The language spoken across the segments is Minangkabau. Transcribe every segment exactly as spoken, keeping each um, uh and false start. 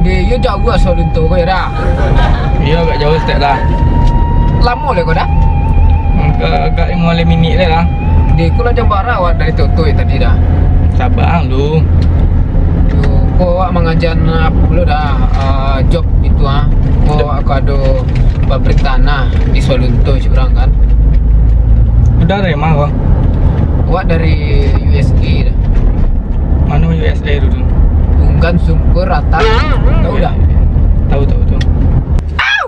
Deh, iyo jauah Sualunto ko, yo dah. Iyo, agak jauah saketek dah. Lamo lai ko dah? Agak, agak limo baleh minik lai lah. Deh, ko lah jam bara awak dari Toto tadi dah? Saba ang lu. Yo, ko awak mangajan apo lu dah, ah, job itu ah. Ko awak ko ado pabrik tanah di Sualunto surang kan. Udah dari ma ko? Awak dari U S A dah. Mano U S A tu, tu? Ungan Sumber Rata. Tahu dah? Tahu, tahu, tahu. Au!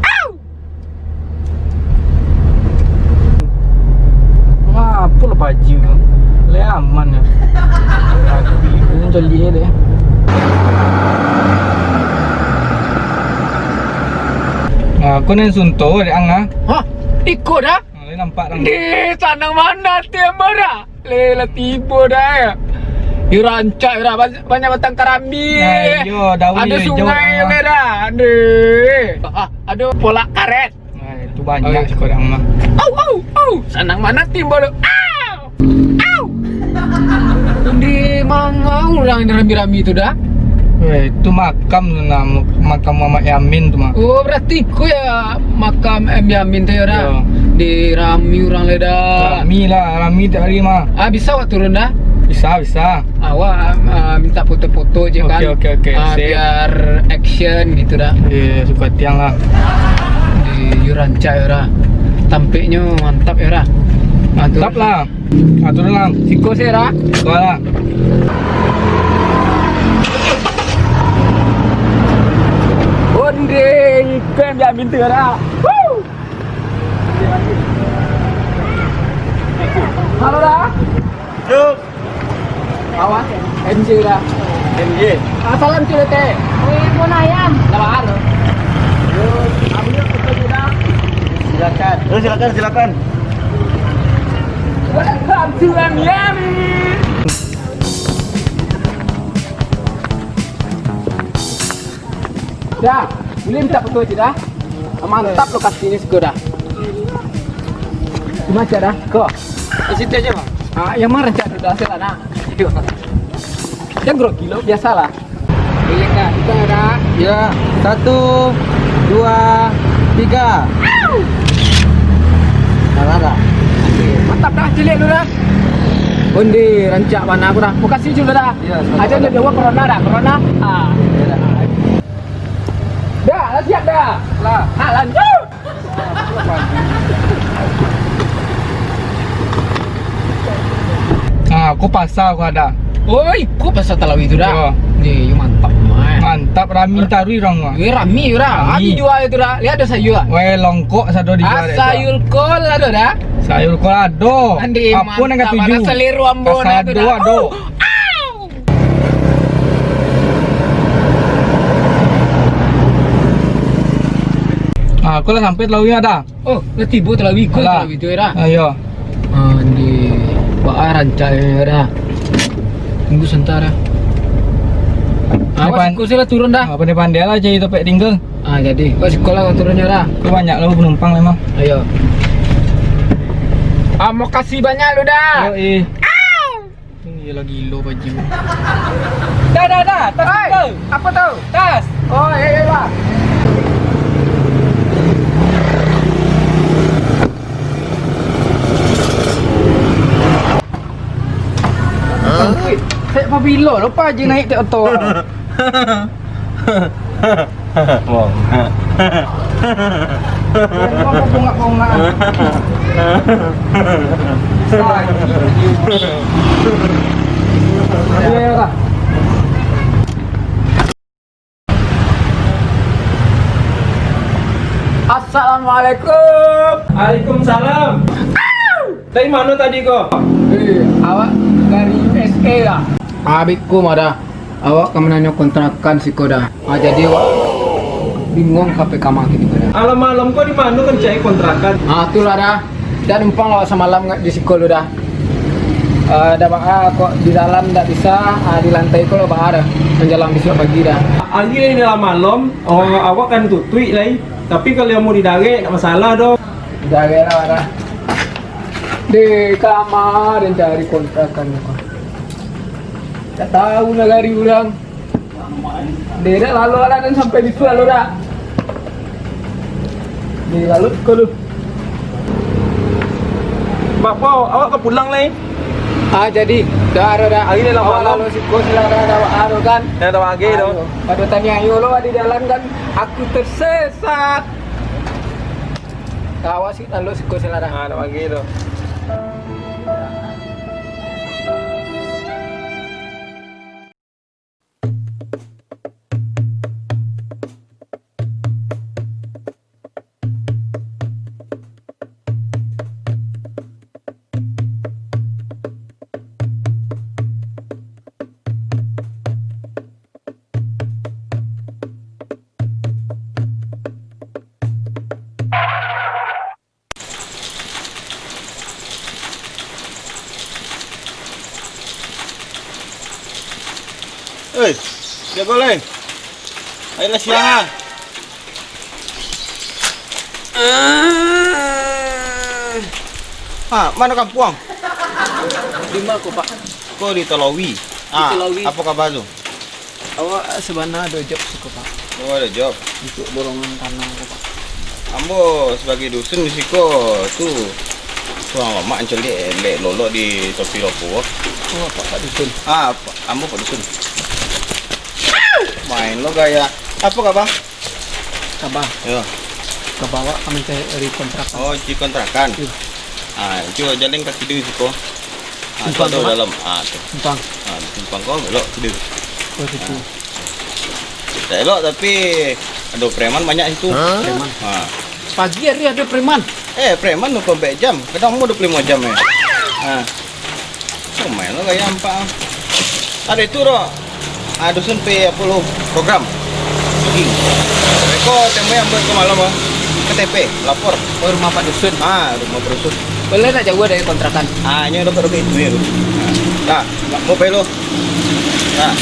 Au! Wah, apo lah baju? Lai aman yo. Tapi, ini caliak deh. Ah, ko nan Sunto, dek ang, ah? Hah? Iko dah? Ah, lai nampak dah. Di sanang mano tibo dah? Leh, lah tibo dah, yo. Yo rancak yo dah, banyak, banyak batang karambia. Ah, iyo, daun ado iyo, sungai yo dah. Deh. Ah, ado polak karet. Ah, itu banyak. Oh, iyo. Sekarang mah. Au, au, au. Sanang mano tibo tu? Au! Au! Di manga urang rami-rami tu dah? Weh, itu makam tu nah, makam Muhammad Yamin tu mah. Oh, berarti ko yo makam M Yamin tu yo dah? Yo. Di rami urang lai dah. Rami lah, rami dari mah. Ah, bisa awak turun dah? Bisa, bisa. Awak, ah, minta foto-foto je kan. Oke, oke, oke. Ah, sip. Biar action gitu dah. Iya, suka tiang lah. Di yo rancak yo dah. Tampeknyo mantap yo dah. Mantap lah. Ah, turun lah. Siko se dah. Siko lah. Onde, iko nan diambil tu dah. Woo! Halo dah. Yup. Awas, M J dah. M J. Ah, salam Cilete. Weh, pun ayam. Dah bahar. Yup. Silakan. Oh, silakan, silakan. Welcome to Miami. Dah, buliah minta foto aja dah. Mantap lokasinyo siko dah. Cuma aja dah, ko. Di situ aja, Bang. Ah, yang mana cak dah, sih lah, nak. Yang grogi lo, biasalah. Iya, Kak. Kita dah. Ya, satu, dua, tiga. Salah dah. Mantap dah, cilik lu dah. Onde, rancak bana aku dah. Makasih juga dah. Iya, sama-sama. Aja udah jawab corona dah, corona. Ah. Iya dah. Dah, lah siap dah. Lah. Ah, lanjut. Ah, ko pasa ko ado. Oi, ko pasa Talawi tu dah. Yo. Ni, yo mantap, man. Mantap, rami taruih urang mah. Yo, rami yo dah. Rami. Rami jua itu dah. Lihat ado sayur ah. Weh, longkok sado dijual. Ah, sayur kol ado dah. Sayur kol ado. Ande, apo nan mantap, katuju? Ado selero ambo dah tu ado, dah. Ado. Oh. Ah, ko lah sampai Talawi dah. Oh, lah tibo Talawi, ko Talawi tu, Era. Ah, iyo. Ah, di baa rancak, Era. Tunggu sebentar, Era. Awas, ko lah turun dah. Ah, pandai-pandai lah cari tampek tinggal. Ah, jadi. Awas, ko lah turun, Era. Ko banyak lah panumpang memang. Ayo. Ah, makasih banyak lu dah. Yo, ih. Dia lagi gilo baju. Dah, dah, dah. Tas. Oi, kita. Apa tu? Tas. Oh, ya, ya, dah. Hah? Cek pabilo lo, Pak Haji naik cek oto. Bongak. Bongak, bongak. Iya, iya, Kak. Assalamualaikum. Waalaikumsalam. Dari mano tadi ko? Eh, awak dari U S A lah. Abikku mah dah. Awak ka mananyo kontrakan siko dah. Ah, jadi awak bingung ka pai kama kini ko dah. Alam-alam ko di mano kan cari kontrakan? Ah, tu lah dah. Dah numpang awak samalam di siko lu dah. Ah, dah baa kok di dalam ndak bisa, ah, di lantai ko lah baa dah. Manjalang bisuak pagi dah. Ari lai dah malam, oh, awak kan tutuik lai. Tapi kalau amun di darek, ndak masalah doh. Di darek lah dah. Di kama den cari kontrakan ko. Tak tahu nagari urang. Deh, dah lalu lah, dan sampai di situ lalu dah. Deh, lalu ko lu. Mak, Pau, awak ka pulang lai? Ah, jadi, dah, dah, dah. Ari dah lama awak malam. Lalu siko sila dah, dah, dah, kan? Dah, dah, agi, dah. Ayo. Pado taniayo lo di jalan kan, aku tersesat. Awak sih lalu siko sila dah. Ah, dah, agi, dah. Oi, jago lai. Ayolah siang ah. Ah, mano kampuang? Di ma ko, Pak? Ko di Talawi. Ah, Talawi. Apo kaba tu? Awak sabana ado job siko, Pak. Oh, ado job. Untuak borongan tanah ko, Pak. Ambo sabagai dusun di siko tu, surang lamak caliak elek lolok di topi lopo. Oh, Pak, Pak Dusun. Ah, Pak, ambo Pak Dusun. Main lo gaya. Apo kaba? Kaba. Yo. Kaba awak ka mancari kontrakan. Oh, cari kontrakan. Iyo. Ah, cubo jalin ka kida siko. Ah, simpang tu, Pak? Dalam. Ah, tu. Simpang. Ah, simpang ko belok kida. Oh, situ. Ah. Tak elok, tapi ado preman banyak situ. Hah? Preman. Ha. Pagi hari ado preman? Eh, preman tu kok bek jam. Kadang umur dua puluh lima jam, eh. Ha. Lumayan lah gaya nampak. Ado itu doh. Ah, dusun P apo lo program. Iko temui ambo ko malam, ah. K T P, lapor. Oh, rumah Pak Dusun. Ah, rumah Pak Dusun. Boleh ndak jauah dari kontrakan? Ah, nyo dokek-dokek itu yo. Dah, mau pai lo. Dah.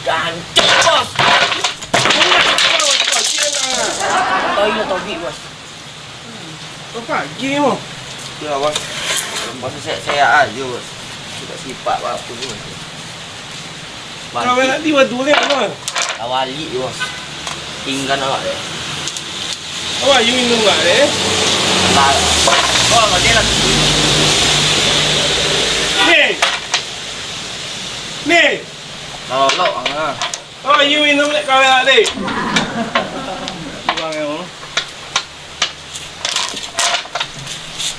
Gancang, Bos. Toyo tobi, Bos. Kau pagi, Bos. Yo, Bos. Bos, sehat-sehat aja, Bos. Tidak sipak apa-apa, Bos. Kau nak tiba dulu, Bos. Awali, Bos. Tinggal awak deh. Awak, you minum awak deh. Lah. Oh, mati lah. Ni. Ni. Lolok, ah. Awak, you minum dek kawin awak deh. Kurang, ya, Bos.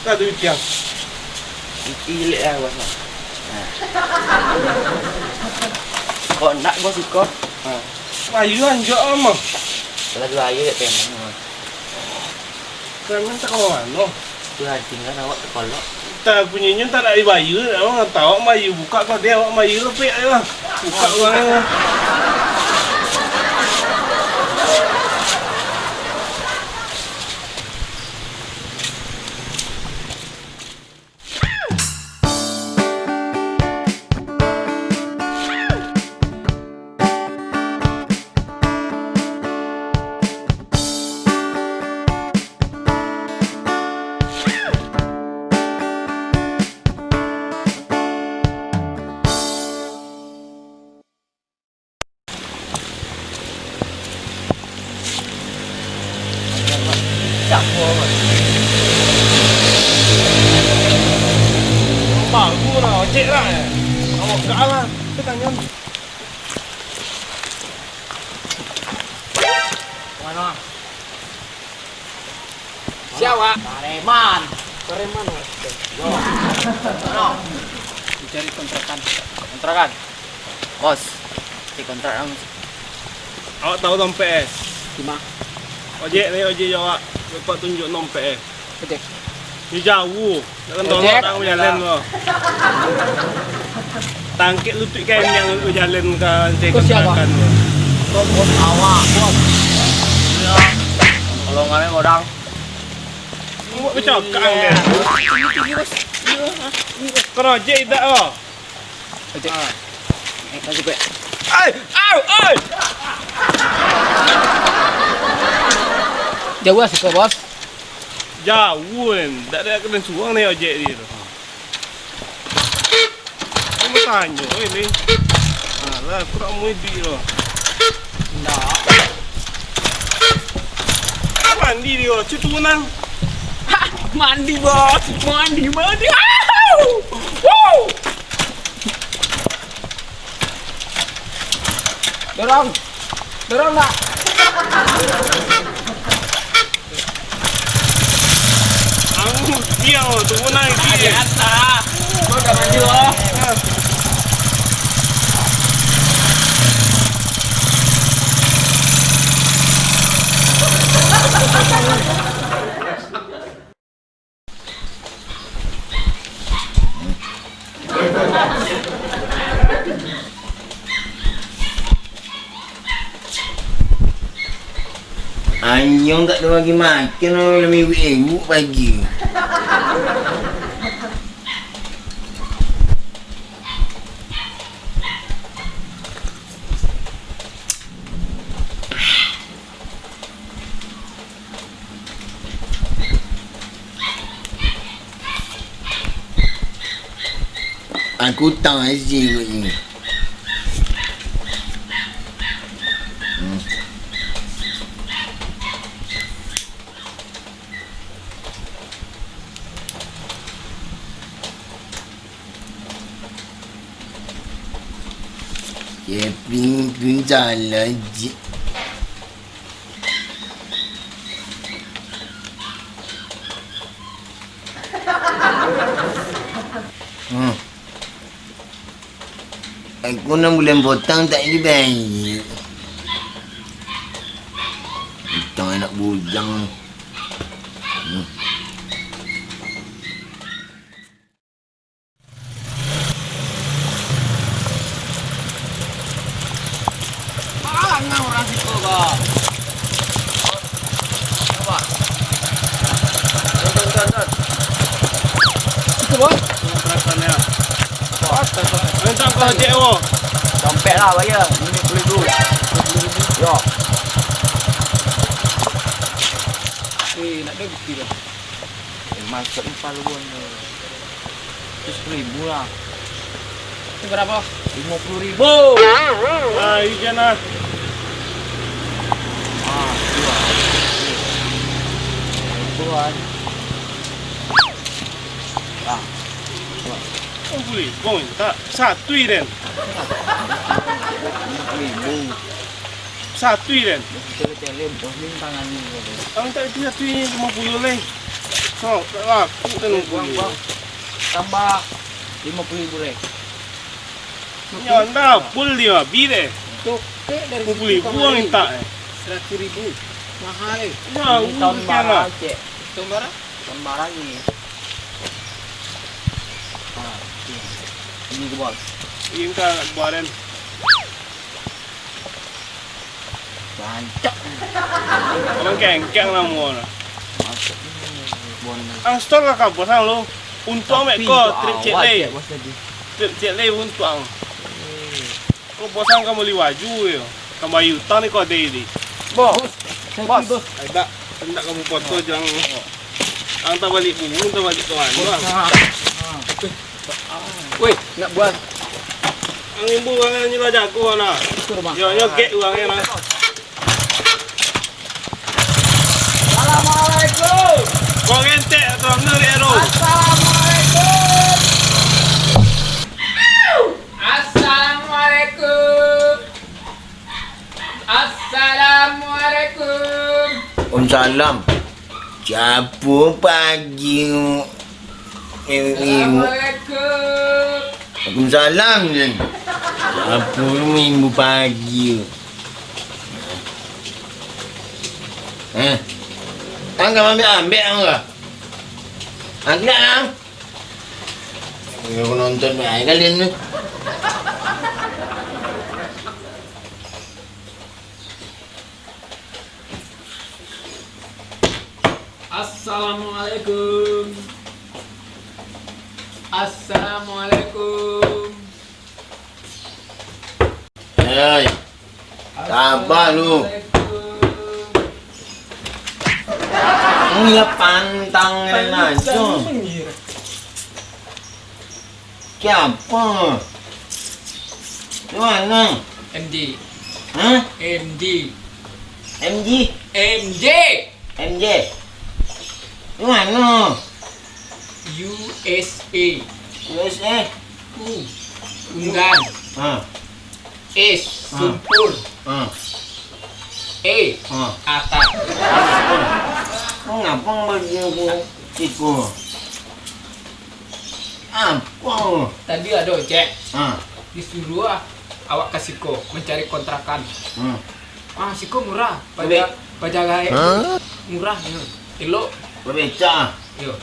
Dah tu, Bitiang. Ilek lah, Bos. Nah. Kok nak, Bos, iko? Ha. Bayu anjak, Bos. Kalau dua ayu, ya, tenang, Bos. Preman tak ka mano? Tu anjing kan awak takolok. Tak, bunyinyo tak nak dibayu, awak tau awak bayu, buka kau dia, awak bayu, tapi ayolah. Buka urang ni. Baru lah, ojek lah. Awak gak lah. Kita tanya. Mana? Siapa? Pareman. Pareman, Mas. Yo. Mano? Dicari kontrakan. Kontrakan? Bos, cari kontrakan. Awak tahu dompet, eh? Di ma? Ojek ni, ojek jo awak. Bapak tunjuk dompet, eh. Ojek. Di jauh. Jangan tolong orang bajalan ko. Tangkek lutuik kami yang bajalan ka cari kontrakan ko. Bos awak, bos. Tolongan ni godang. Buat bacakak ang dia. Tinggi, tinggi, bos. Iya, ah, tinggi, bos. Kau ojek idak ko? Ojek. Ah. Naik lagi, Pak. Ai, au, ai. Jauah siko, bos. Jauah, kan. Dak ado kena suang ni ojek dia tu. Aku mau tanya, oi, ni. Alah, aku nak mau idik tu. Ndak. Mandi dia, cuci tunang. Ha, mandi, bos. Mandi, mandi. Au! Wow! Dorong. Dorong, nak. Ang, dia, oh, turun naik, dia. Biasa. Kau dah mandi, loh. Anyong tak ada lagi makan, orang dah mewek-ewek pagi. Aku utang aja kot ni. Hmm. Kevin pun salah je. Hmm. Aku enam bulan potong tak dibayar. Utang anak bujang. Hmm. Alah, ngau urang siko, Bang. Apa? Don, don, don, don. Itu, Bos. Kontrakannya. Bos, minta kau cek, wo. Dompet lah, bayar. Lima puluh ribu. Lima puluh ribu. Yo. Eh, nak ada bukti dah. Eh, masuk ni paluan ni. Itu sepuluh ribu lah. Itu berapa? Lima puluh ribu. Ah, ikan lah. Ah, dua. Ribuan. Ah, dua. Oh, boleh. Bang, tak. Satu, Iren. Lima puluh ribu. Satu, Iren. Kita ke challenge, bos, ni tangan ni, bos. Ang tak itu satu ini lima puluh leh. So, tak laku kan lima puluh. Buang, buang. Tambah lima puluh ribu leh. Nyo, ndak, full dia, habis deh. Tokek dari lima puluh ribu situ orang kamari. Minta, eh. Seratus ribu. Mahal, eh. Ya, ini tahun baru, cek. Tahun baru? Tahun baru ni. Ah, oke. Ini ke, bos. Ini kan kemarin. Rancak. Orang kengkeng lah mua. Masuk ni, bon. Ang store lah ka bos ang lo. Untuang mek ko, trip cek leh. Trip cek leh untuang. Ko bos ang ka bali baju yo. Ka bayar utang ni ko ade ni. Bos. Bos. Ai dak, hendak kamu foto jang. Ang tabalik bungu, tabalik ka mano, Bang? Weh, nak buat. Ang imbau urang nyo lah jago nah. Yo, nyo gek urang nyo nah. Assalamualaikum. Siapo pagi tu? Mimik-mimik. Assalamualaikum. Waalaikumsalam, Zen. Siapo tu mimik pagi tu? Eh? Ang ka maambiak-ambiak ang ka? Angkek ang. Yo, nonton bae kalian tu. Assalamualaikum. Assalamualaikum. Hei, sabar lu. Assalamualaikum. Ini lah pantang. Pantang aja. Siapo? Di mano? M J. Hah? M J. M J? M J. M J? Di mano? U S A. U S A? U. Unggan. Ha. S. Ha. Sumpur. Ha. A. Ha. Atap. Mangapa baju aku siko? Apo? Tadi ado ojek. Ha. Disuruah awak ka siko mancari kontrakan. Ha. Ah, siko murah. Paja-, Babe-, pajagai. Hah? Murah, yo. Elok. Babecak. Yo.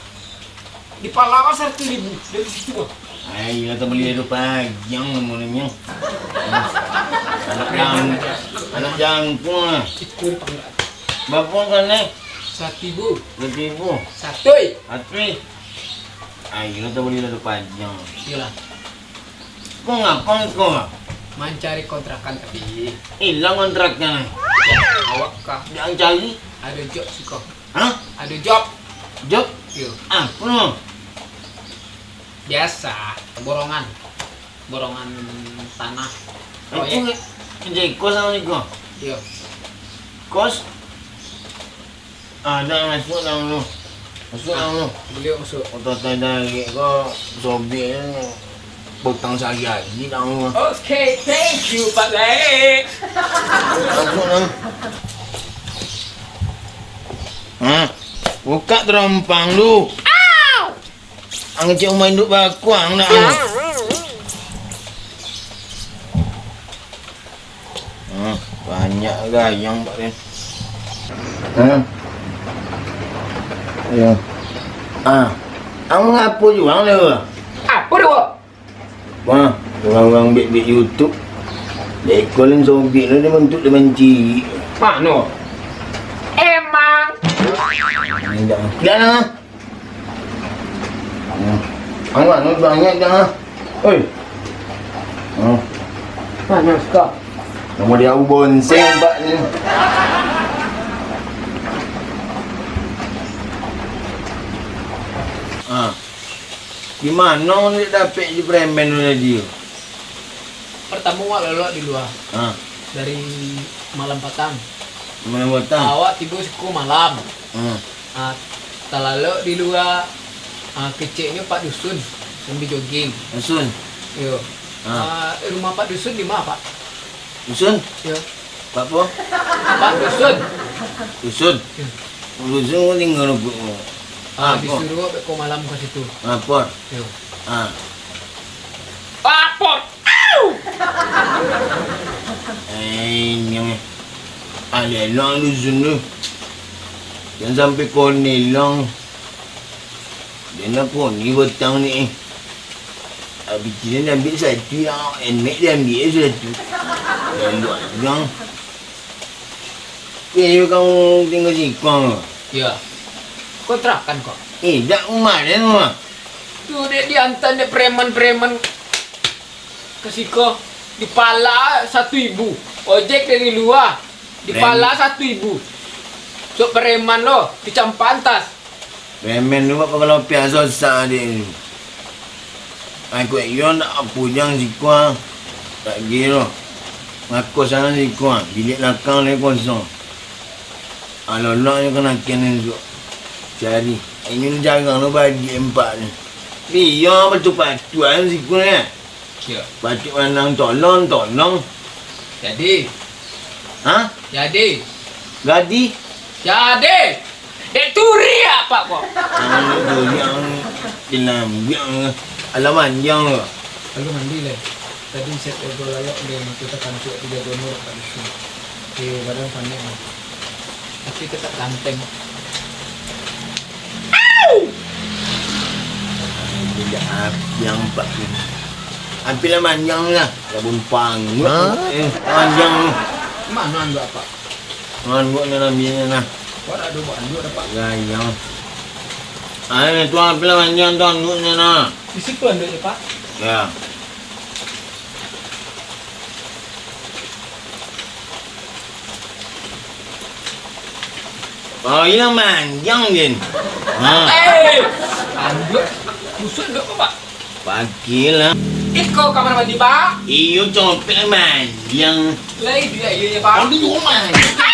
Di Palau saratuih ribu dari situ, bah. Ai, lah tabali ado pagiang namonyo. Anak jang-, anak jangkung lah. Itu di Pangkal. Bapo kan, eh? Satibu. Satibu. Satui. Satui. Ayo, kita bali lah tu panjang. Iyolah. Kau ngapa kau? Mancari kontrakan tadi. Ilang kontrakan. Ya, awak kah? Yang cari? Ado job siko. Hah? Ado job. Job? Iyo. Apa? Biasa, borongan. Borongan tanah. Proyek. Itu jadi kos apa ni kau? Iyo. Kos? Ah, dah masuak dalam tu. Masuak dalam tu. Beliau masuk. Otak tadi ko sobek ni. Potong sehari-hari dalam tu. Okay, thank you, Pak Zaid. Masuak dalam. Ha, buka terompang tu. Ang cek umah induk bakuang nak. Ha, banyak gayang, Pak, ni. Ha? Iyo. Ah, ang ngapo juo, ang, ni? Apo tu, Wak? Wah, urang-urang bek-bek YouTube. Dek iklan sobek lah dia bantuak dia mancik. Mano? Emang. Indak. Indak lah. Hmm. Anak ni banyak dah. Oi. Hmm. Panas kah? Nama dia ubon sempak ni. Ah. Di mano dia dapek je preman tu tadi tu? Partamo awak lalok di lua. Ha. Dari malam patang. Malam patang? Awak tibo siko malam. Ha. Ah, talalok di lua, ah, keceknyo Pak Dusun, sambil jogging. Dusun? Iyo. Ha. Ah, rumah Pak Dusun di ma, Pak? Dusun? Iyo. Pak apo? Pak Dusun. Dusun? Iyo. Dusun ko tingga rumput ko. Ah, disuruah beko malam ka situ. Lapor? Iyo. Ha. Lapor! Au! Eh, nyang, eh. Alelong Dusun tu. Jan sampai konelong. Jan lah koni batang ni, eh. Abih tu jan ambiak satu, ya. Enek jan ambiak satu. Jan buat urang. Eh, kamu tinggal siko? Ya. Kontrakan kok. Eh, dak kemarin mah. Tu dek diantan dek preman-preman. Ka siko, dipala satu ibu. Ojek dari lua, dipala satu ibu. Sok preman lo, kecam pantas. Preman tu buat kapalo piaso sak dek tu. Aku iyo nak apo jang siko, ah. Tak gilo. Ngako sanan siko, ah. Bilik lakang lai kosong. Alolak nyo kanakan tu. Cari. Inyo jarang lo bagi empat ni. Iyo, batua-batua siko ni. Siap. Patuik manang tolong, tolong. Jadi. Ha? Jadi. Gadi? Jadi. Dek turi apak ko? Anu, goyang, dilambiang. Alah manjang ko. Lalu mandi leh. Tadi set ego layok deh, mati takantuak tiga gonor kat situ. Eh, badan panek lah. Tapi tetap ganteng. Au! Tidak api yang pak ini. Api lah manjang lah. Labun pangguak. Hah? Eh, manjang. Mana anda, Pak? Manduak ni lah, bini nah. Kok ado manduak dah, Pak? Gayang. Ayo, tuan, pilih mandian, tuan, duitnyo nah. Di situ anduaknyo, Pak. Ya. Oh, iyo manjang, Din. Ha. Eh, anduak. Khusus anduak ko, Pak? Pakilah. Iko kamar mandi, Pak. Iyo, copek manjang. Lai, iyo, iyo, Pak. Aduh, manjang.